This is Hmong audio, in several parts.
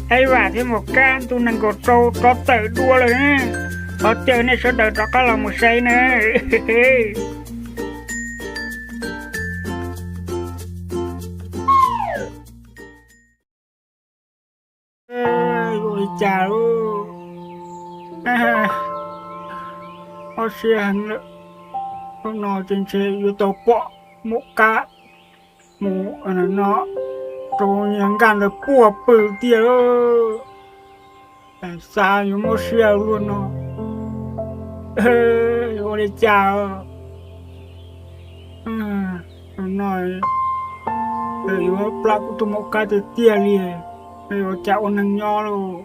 Aib Vam thiab Maum Kab ntu nees nkaum rau rov tawm dua lawm na. Thov caw nej sawv daws rov qab los mus saib na. Ua li cas lub, mob siab heev lawm. Hnub no ces ntshe yuav tau pom Maum Kab mus no rau niag nkaj ntawd puag pw tiag. Xav yuav mob siab luaj no. Ua li cas no yuav plab kuv tus Maum Kab tiag tiag li. Ua cas ua neeg nyob lauj.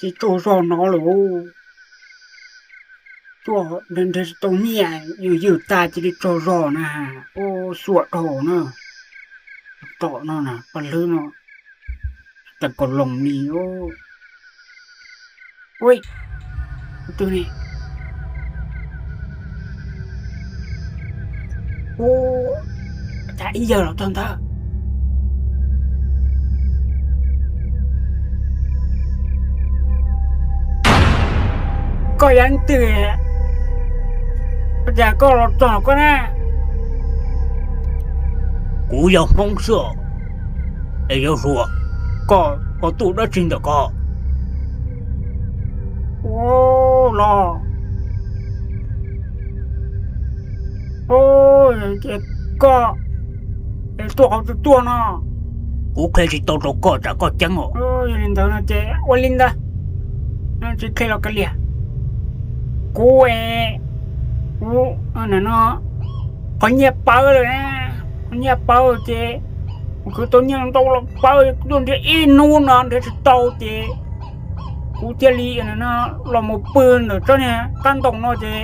Ces tsaug zog no lawm. Tuaj nrhiav nrhiav tsis tau nyiaj, yws yws tag cia li tsaug zog na. Ua xuam dhau na. Tom no na, paj hlwb no, tas kaus loos li. Ua, tus twg ne? Ua, cas ib yawg los txog ntawd. Koj yog leej twg? Ua cas koj los txog koj na? Kuv yog Hmoob xwb os. Es yawg hluas, koj ho tuaj dab tsi ntawm ko? Ua los, ces koj tuaj qhov twg tuaj no? Kuv qhia tsis tau rau koj tsam koj ceeb os. Yog li ntawd no ces ua li ntawd, tsis qhia los kav liam. Kuv es, kuv no, qhov nyiaj pawv lawm, qhov nyiaj pawv ces kuv khwv tau nyiaj ntau los pawv, tuaj nrhiav ib hnub no nrhiav tsis tau ces kuv thiaj li los mus pw ntawm tsob niag qab ntoo no ces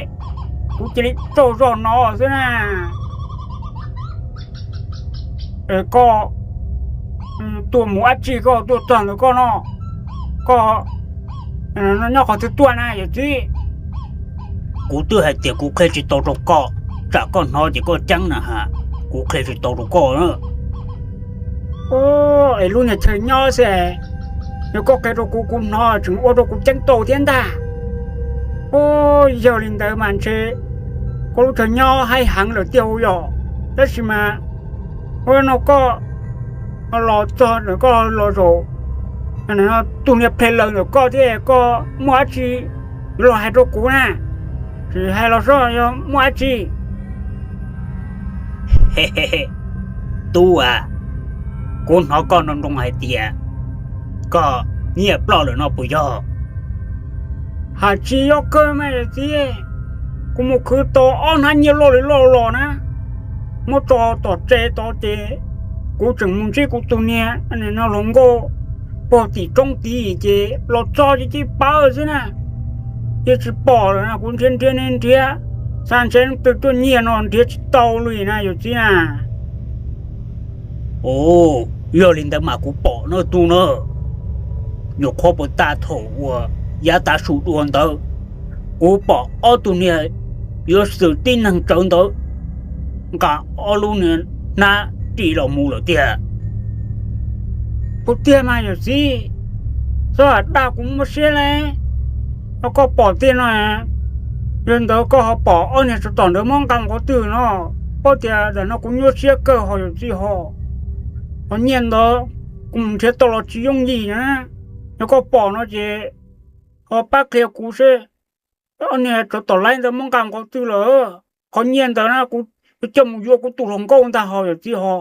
kuv cia li tsaug zog no xwb na. Koj tuaj mus dab tsi koj tuaj txog ntawm koj no? Koj nyob qhov twg tuaj na yawm txiv? Kuv twb hais tias kuv qhia tsis tau rau koj, tsam koj hnov ces koj ceeb na ha. Kuv qhia tsis tau rau koj na. Es lub niag chaw nyob xwb, yog koj qhia rau kuv, kuv hnov tseem ua rau kuv ceeb tau thiab ntag. Yog li ntawd mas ntshe koj lub chaw nyob haib heev lawm tiag yom. Tab sis mas ua no koj los txog ntawm koj los zaum, tus niag phem lawm ntawm koj thiab koj muaj dab tsi yuav los hais rau kuv na? Tsis hais los sob, yog muaj dab tsi? Tub a, kuv hnov koj nroo nroo hais tias koj nyiaj ploj lawm no puas yog? Hais tsis yog kawg mas yawm txiv, kuv mus khwv tau ob hnab nyiaj loj li loj los na, muab tso tom tsev tod ces kuv tseem mus ntsib kuv tus niag hluas nkauj puag tim roob tid ces los txog ces cia li pawv xwb na. Yeej tsis pom lawm na, kuv nrhiav nrhiav nrhiav nrhiav, xav ntshe leej twg tuaj nyiag no nrhiav tsis tau li na yawm txiv na. Ov, yog li ntawd mas kuv pom no tus na, nyuam qhuav puas tas thaum uas yav tav su dua ntawd, kuv pom ob tug niag yuav xwm tib neeg tsawv ntawd nqa ob lub niag hnab ris los mus lawm tiag. Kuv tiag mas yawm txiv, txhob hais dag kuv muaj siab li. Koj pom tiag no, yog ntawd koj ho pom ob niag tsov tom ntawd muab nqa mus qhov twg no? Paub tias ntawm no kuv nyuaj siab kawg ho yawm txiv ho. Qhov nyiaj ntawd kuv mus nrhiav tau los tsis yooj yim na. Yog koj pom no ces ho pab qhia kuv seb ob niag tsov tom laib ntawd muab nqa mus qhov twg lawm. Qhov nyiaj ntawd na kuv coj mus yuav kuv tus hluas nkauj ntag ho yawm txiv ho.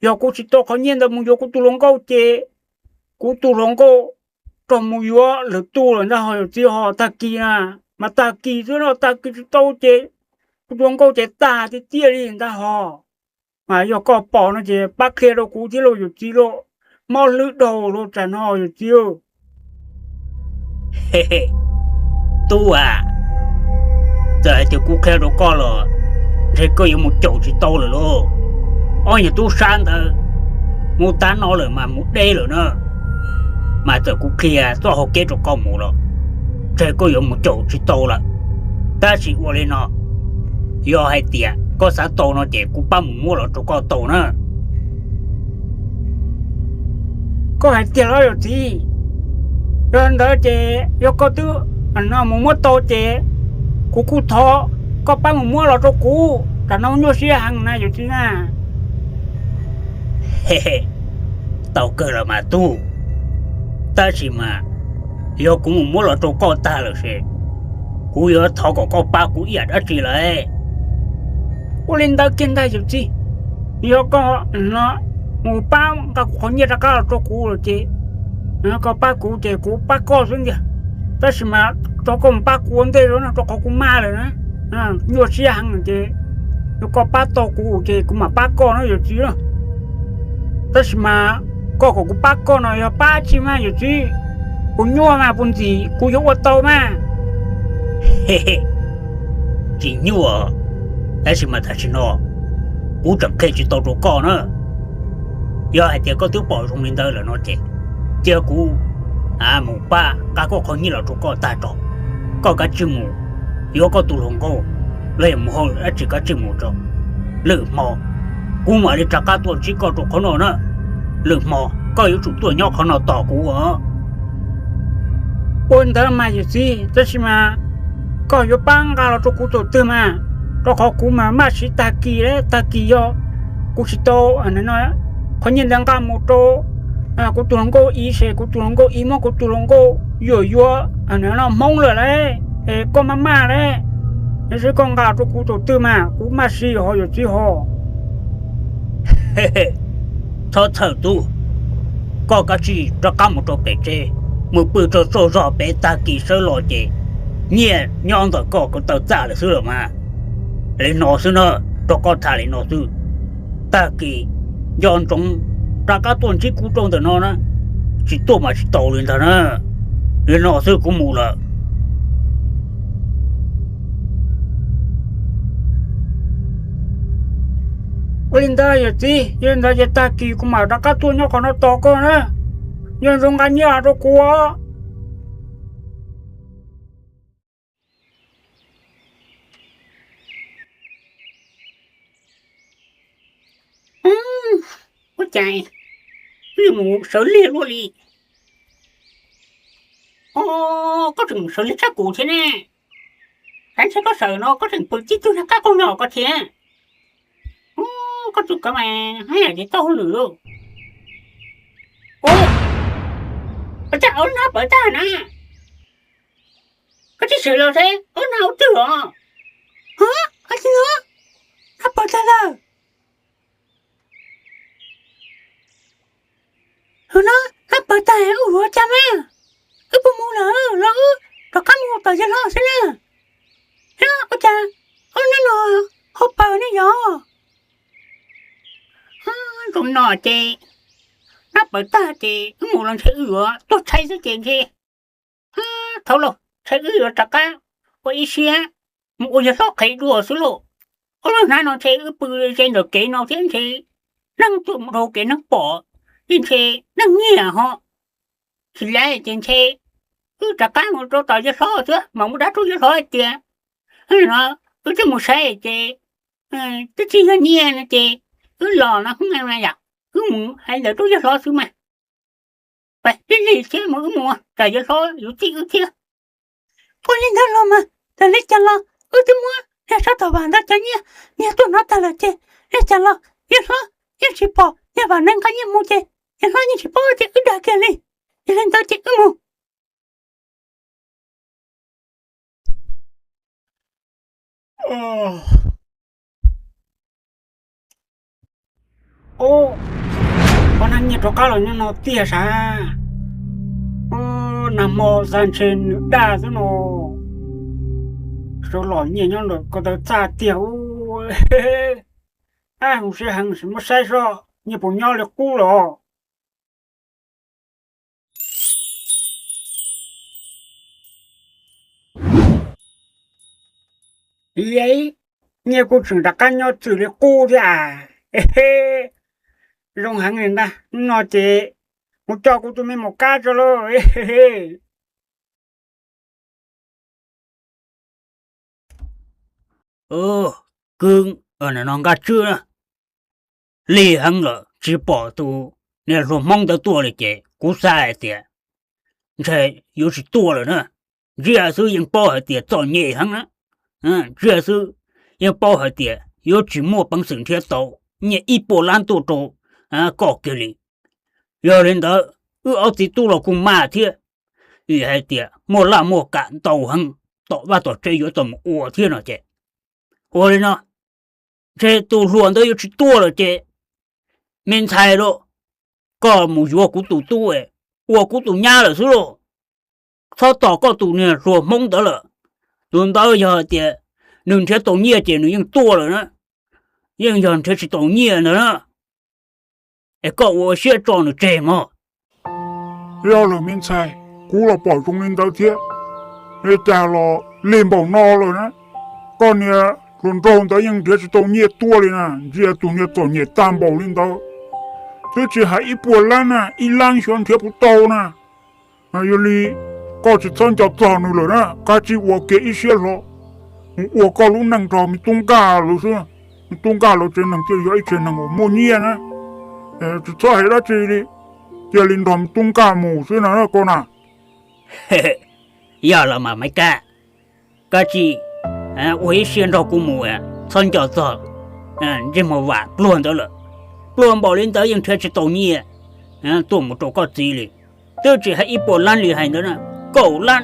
Yog kuv tsis tau qhov nyiaj ntawd mus yuav kuv tus hluas nkauj ces kuv tus hluas nkauj raug mus yuav lwm tus lawm ntag ho yawm txiv ho. Tag kis na, mas tag kis xwb no, tag kis tsis tau ces kuv tus hluas nkauj ces tag tiag tiag li ntag ho. Mas yog koj pom no ces pab qhia rau kuv thiab lauj yawm txiv lauj. Mob hlwb dhau lauj tsam no yawm txiv. Tub a, txawm hais tias kuv qhia rau koj los ntshe koj yuav mus caum tsis tau lawm lauj. Ob niag tub sab ntawd mus tag no lawm mas mus deb lawm na. Mas txawm kuv qhia txoj hau kev rau koj mus los ntshe koj yuav mus caum tsis tau lawm. Tab sis ua li no, yog hais tias koj xav tau no ces kuv pab mus muab los rau koj tau na. Koj hais tiag los yawm txiv? Yog ntawd ces yog koj twb mus muab tau ces kuv kuj thov koj pab mus muab los rau kuv, tam no nyuaj siab heev na yawm txiv na. Tau kawg los mas tub, tab sis mas yog kuv mus muab los rau koj tag lawm ces kuv yuav thov kom koj pab kuv ib yam dab tsi lawm. Ua li ntawd kiag ntag yawm txiv, yog koj mus pab nqa kuv qhov nyiaj rov qab los rau kuv lawm ces, koj pab kuv ces kuv pab koj xwb ntiag. Tab sis mas thov koj mus pab kuv ua ntej no rau qhov kuv maj lawm na, nyuaj siab heev ces yog koj pab tau kuv ces kuv mam pab koj no yawm txiv. Tab sis mas koj kom kuv pab koj no yog pab tsi mas yawm txiv? Puas nyuaj mas puas ntxim kuv yuav ua tau mas? Tsis nyuaj, tab sis mas tam sim no kuv tseem qhia tsis tau rau koj na. Yog hais tias koj twb pom zoo li ntawd lawm no ces cia kuv mus pab nqa koj qhov nyiaj los rau koj tag tso, koj kav tsij mus yuav koj tus hluas nkauj los yog mus hauj lwm dab tsi kav tsij mus tso. Lwm hmo kuv mam li rov qab tuaj ntsib koj rau qhov no na. Lwm hmo koj yuav tsum tuaj nyob qhov no tos kuv os. Ua ntawd mas yawm txiv, tab sis mas koj yuav pab nqa los rau kuv thaum twg mas? Rau qhov kuv mas maj siv tag kis, tag kis yog kuv tsis tau qhov nyiaj ntawd nqa mus rau kuv tus hluas nkauj ib ces kuv tus hluas nkauj ib muab kuv tus hluas nkauj yuam yuav no hmoob lawm lauj. Es koj maj maj lauj, yog koj nqa rau kuv thaum twg mas kuv maj siv ho yawm txiv ho. Txhob txhawj tub, koj kav tsij rov qab mus rau pem tsev, mus pw tsaug tsaug zog pem, tag kis sawv los ces nyiaj nyob ntawm koj ko taw txaj lawm xwb los mas. Li no xwb na, rau koj tham li no xwb. Tag kis nco ntsoov rov qab tuaj ntsib kuv rau ntawm no na, tsis tuaj mas tsis tau li ntag na. Li no xwb kuv mus lawm. Ua li ntawd yawm txiv, yog li ntawd ces tag kis kuv mam rov qab tuaj nyob qhov no tos koj na. Nco ntsoov nqa nyiaj los rau kuv. Ua cas wb mus sawv lig luaj li? Os, koj tseem mus sawv lig tshaj kuv thiab ne. Kav ntshe koj sawv no koj tseem pw tib tug nag qab qaug nyom ko thiab. Koj tus kov mas haj yam tsis tau hauj lwm lauj. Ua cas ob nab pawv tag na? Koj tsis sawv los seb ob nab ua twg os? Hov, koj tsis hnov, nab pawv tag lawm. Hwm no, nab pawv tag wb yuav cas mas? Wb puas mus lawm los wb rov qab mus tom yawg hlob xwb na? Ua cas ob nab no ho pawv ne yog? Zoo no ces nab pawv tag ces wb mus los ntshe wb yuav tuag tshaib xwb ces ntshe, thaum los ntshe wb yuav rov qab ua ib siab mus ua yawg hlob qhev dua xwb lauj. Ob lub hnab no ntshe wb pw ze ntawm kev no thiab ntshe neeg tuaj mus dhau kev neeg pom, yeej ntshe neeg nyiag ho. Tsis laib ces ntshe wb rov qab mus rau tom yawg hlob xwb mas muaj dab rau yawg hlob hais tias, no wb twb mus saib ces twb tsis yog nyiaj no ces wb los no yam, wb mus hais ntawd rau yawg hlob xwb mas. Pab lig lig thiab mas wb mus, tsam yawg hlob yuav txib wb thiab. Ua li ntawd los mas, txawm li cas los wb twb muab niag sab tom vam ntawd cov nyiaj, niag tuaj hnov tag lawm ces li cas los yawg hlob yeej tsis pom, niag vam neeg nqa nyiaj mus ces yawg hlob yeej tsis paub tias wb dag kiag li. Yog li ntawd ces wb mus. Ob nab nyiaj rov qab los nyob no tiag sav. Nag hmo xav ntshe nws dag xwb no. Sawv los nyiaj nyob ntawm ko taw txaj tiag. Zoo siab heev, sim muab saib seb nyiaj puas nyob li qub los. Nyiaj kuj tseem rov qab nyob txwm li qub thiab. Zoo heev li ntag, no ces kuv coj kuv tus me maum kab tso lauj. Kwv, no Nkaj Tswb, lig heev lawm tsis pom tus niag hluas Hmoob ntawd tuaj li ces kuv xav hais tias ntshe yuav tsis tuaj lawm na. Ntsia xwb yeej paub hais tias txom nyem heev na. Ntsia xwb yeej paub hais tias yuav tsis muaj peev xwm nrhiav tau nyiaj ib puas lab tuaj rau koj kiag li. Yog li ntawd wb ob txiv tub los kuj maj thiab, vim hais tias muaj laj muaj kam ntau heev, tom vaj tom tsev yuav tau mus ua thiab no ces, ua li no, ntshe tus hluas ntawd yuav tsis tuaj lawm ces, me ntxhais lauj, koj mus yuav kuv tus tub ua kuv tus nyab lawm xwb lauj. Txhob tos koj tus niag hluas Hmoob ntawd lawm. Tus ntawd yog hais tias nws nrhiav tau nyiaj ces nws yeej tuaj lawm na, yeej yog nrhiav tsis tau nyiaj ntawd na. Es koj ua siab tso nws tseg mog. Yog lawm me ntxhais, kuv los pom zoo li ntawd thiab. Li cas los lig npaum no lawm na, koj niag hluas nraug ntawd yeej nrhiav tsis tau nyiaj tuaj li na. Ntsia tus niag txom nyem tag npaum li ntawd, twb tsis hais ib puas lab na, ib lab xyov nrhiav puas tau na. Yog li koj tsis txhob nco txog nws lawm na, kav tsij ua kiag ib siab hlo mus ua koj lub neej nrog me tub Nkaj lawv xwb. Me tub Nkaj lawv tsev neeg thiaj yog ib tsev neeg uas muaj nyiaj na. Tsis txhob hais dab tsi li, cia li nrog me tub Nkaj mus xwb no koj na. Yog los mas Maiv Kab, kav tsij ua ib siab nrog kuv mus, txhob nco txog ntsej muag Vam Pluag ntawd lawm. Pluag npaum li ntawd yeej nrhiav tsis tau nyiaj tuaj mus rau koj txiv li. Twb tsis hais ib puas lab li hais ntawd na, kaum lab,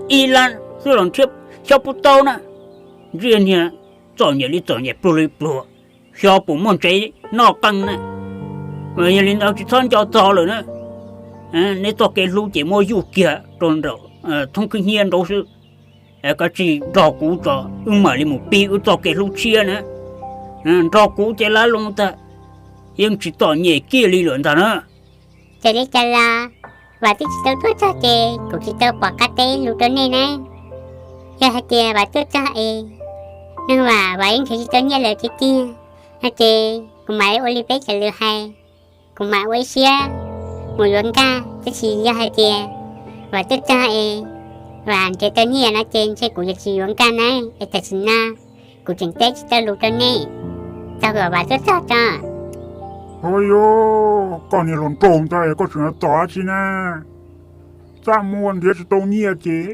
ib lab xwb los nrhiav xyov puas tau na. Ntsej niag txom nyem li txom nyem pluag li pluag, xyov puas muaj ntsev noj qeej na. Yog li ntawd tsis txhob nco txog lawm na. Neb txoj kev hlub ces muab yuj kiag rau thoob khwb hnyiab nraud xwb. Kav tsij nrog kuv tso, wb mam li mus pib wb txoj kev hlub tshiab na. Nrog kuv ces lab loo tag, yeej tsis txom nyem kiag li lawm ntag na. Txawm li cas los Vam twb tsis tau tuaj txog ces kuv tsis tau pom qab teb lus rau nej na. Yog hais tias Vam tuaj txog es neeg Vam, Vam yeej nrhiav tsis tau nyiaj lawm tiag tiag no ces kuv mam li ua li peb cov lus hais, kuv mam ua ib siab mus yuav Nkaj. Tab sis yog hais tias Vam tuaj txog es Vam nrhiav tau nyiaj no ces ntshe kuv yuav tsis yuav Nkaj na. Es tam sim no kuv tseem teb tsis tau lus rau nej, txog kom Vam tuaj txog tso. Ho yog koj niag hluas nraug ntawd koj tseem tos dab tsi na? Txaj muag nrhiav tsis tau nyiaj ces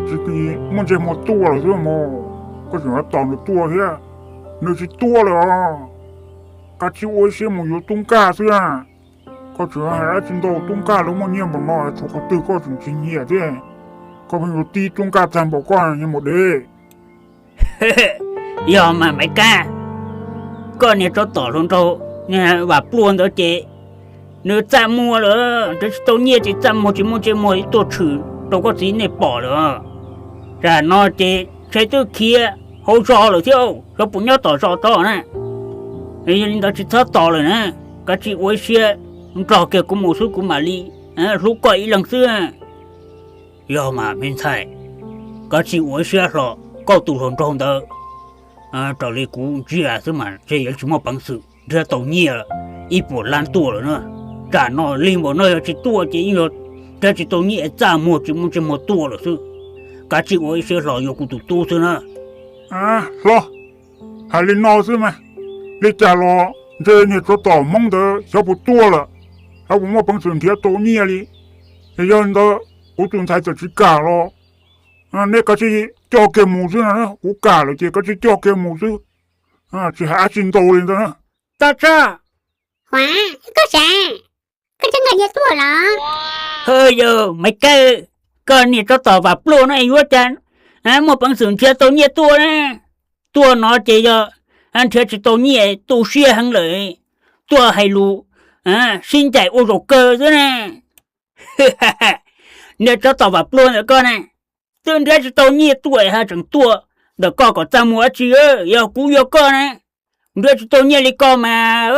tsis muaj ntsej muag tuaj lawm xwb mog. Koj tseem tos nws tuaj thiab, nws tsis tuaj lawm os. Kav tsij ua ib siab mus yuav tub Nkaj xwb na. Koj tseem hais dab tsi ntau, tub Nkaj lawv muaj nyiaj npaum no tshuav qhov twg koj tseem tsis nyiam thiab. Koj pheej yuav tib tub Nkaj tag npaum koj niag maum dev. Yog mas Maiv Kab, koj niag tsov tom hluas nraug Vam Pluag ntawd ces nws txaj muag lawm, nrhiav tsis tau nyiaj ces txaj muag tsis muaj ntsej muag tuaj tshwm rau koj txiv nej pom lawm. Tam no ces ntshe twb khiav hauv zos lawm thiab, xyov puas nyob tom zos tod na. Yog li ntawd tsis txhob tos lawm na, kav tsij ua ib siab nrog kiag kuv mus xwb kuv mam li hlub koj ib leeg xwb. Yog mas me ntxhais, kav tsij ua ib siab hlo, koj tus hluas nraug ntawd raws li kuv ntsia xwb mas ntshe yuav tsis muaj peev xwm nrhiav tau nyiaj ib puas lab tuaj lawm na. Tam no lig npaum no yog tsis tuaj ces yeej yog nrhiav tsis tau nyiaj es txaj muag tsis muaj ntsej muag tuaj lawm xwb. Kav tsij ua ib siab hlo yuav kuv tus tub xwb na. Hlob, hais li no xwb mas, li cas los ntshe niag tsov tom Hmoob ntawd xyov puas tuaj lawm, xyov puas muaj peev xwm nrhiav tau nyiaj li. Es yog li ntawd kuv tus ntxhais txawm tsis kam los neb kav tsij coj kiag mus xwb no, kuv kam lawm ces kav tsij coj kiag mus xwb, tsis hais dab tsi ntau li ntawd na. Tag tsa, Huav, koj sav, koj twb nqa nyiaj tuaj los? Hwb, yog Maiv Kab, koj niag tsov tom Vam Pluag no yuav cas muaj peev xwm nrhiav tau nyiaj tuaj na. Tuaj no ces yog nrhiav tsis tau nyiaj tu siab heev lawm, tuaj hais lus sib ncaim ua zaum kawg xwb na. Niag tsov tom Vam Pluag ntawm koj na, twb nrhiav tsis tau nyiaj tuaj ha tseem tuaj ntawm koj kom txaj muag dab tsi? Yog kuv yog koj na, nrhiav tsis tau nyiaj li koj mas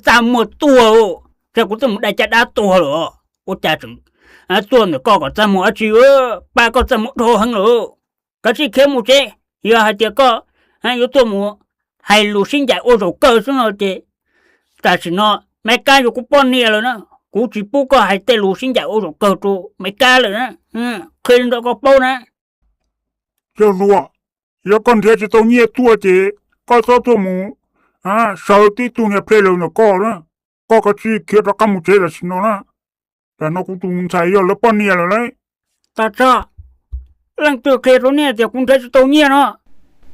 txaj muag tuag, tsam kuv twb mus dai caj dab tuag lawm, ua cas tseem tuaj ntawm koj kom txaj muag dab tsi? Pab koj txaj muag dhau heev lawm, kav tsij khiav mus tsev. Yog hais tias koj yuav tuaj mus hais lus sib ncaim ua zaum kawg xwb no ces tam sim no Maiv Kab yog kuv poj niam lawm na. Kuv tsis pub koj hais tej lus sib ncaim ua zaum kawg rau Maiv Kab lawm na. Qhia li ntawd koj paub na. Yog luag, yog koj nrhiav tsis tau nyiaj tuaj ces koj txhob tuaj mus sawv tib tug niag ple lawm ntawm koj na. Koj kav tsij khiav rov qab mus tsev tam sim no na. Tam no kuv tus ntxhais yog lawv poj niam lawm lauj. Tam tso, leej twg qhia rau nej tias kuv nrhiav tsis tau nyiaj no?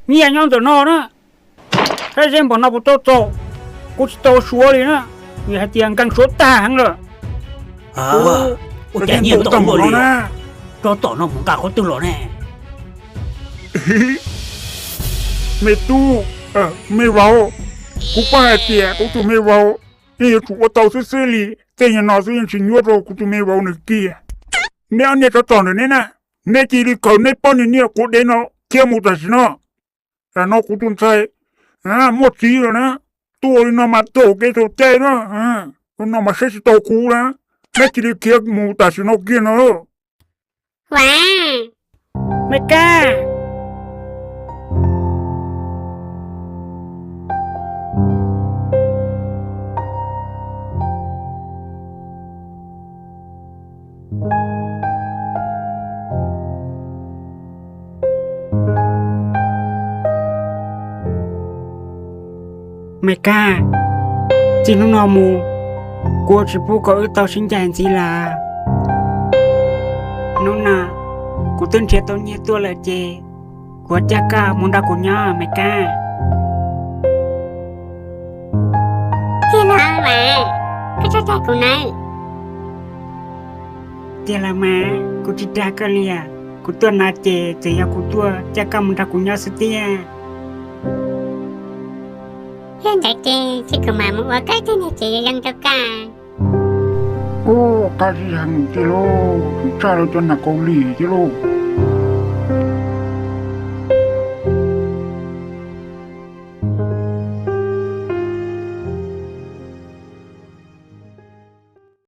Nyiaj nyob ntawm no na. Saib seb npaum no puas tau txaus, kuv tsis tau suav li na. Vim hais tias nkees suav tag heev lawm. Ua cas nyiaj tau ua luaj li? Tsob tom no mus nqa qhov twg los ne? Me tub, me vauv, kuv paub hais tias kuv tus me vauv yeej yuav tsum ua tau xwb xwb li. Tej nyuag no xwb yeej tsis nyuaj rau kuv tus me vauv nws kiag. Neb ob niag tsov tom ntawm neb na, neb cia li khaws neb poj niam niag quav dev no khiav mus tam sim no. Tam no kuv tus ntxhais muaj txiv lawm na, tuaj ua li no mas txhaum kev txhaum cai na. Ua no mas saib tsis taus kuv na. Neb cia li khiav mus tam sim no kiag no. Vam, Me Kab, Me Kab, txij hnub no mus kuv tsis pub kom wb tau sib ncaim ntxiv lawm. Hnub no kuv twb nrhiav tau nyiaj tuaj lawm ces kuv coj koj mus nrog kuv nyob Me Kab. Tiag los Vam, koj txhob dag kuv nawb. Tiag los mas, kuv tsis dag koj li os. Kuv tuaj no ces txawm yog kuv tuaj coj koj mus nrog kuv nyob xwb tiag. Yog ntawd ces cia kuv mam mus ua koj tug niag tsev zoo zoo rau koj. Ub, qab zib heev tiag lauj, tsis tshaj li cov nas Kaus Lim thiab lauj.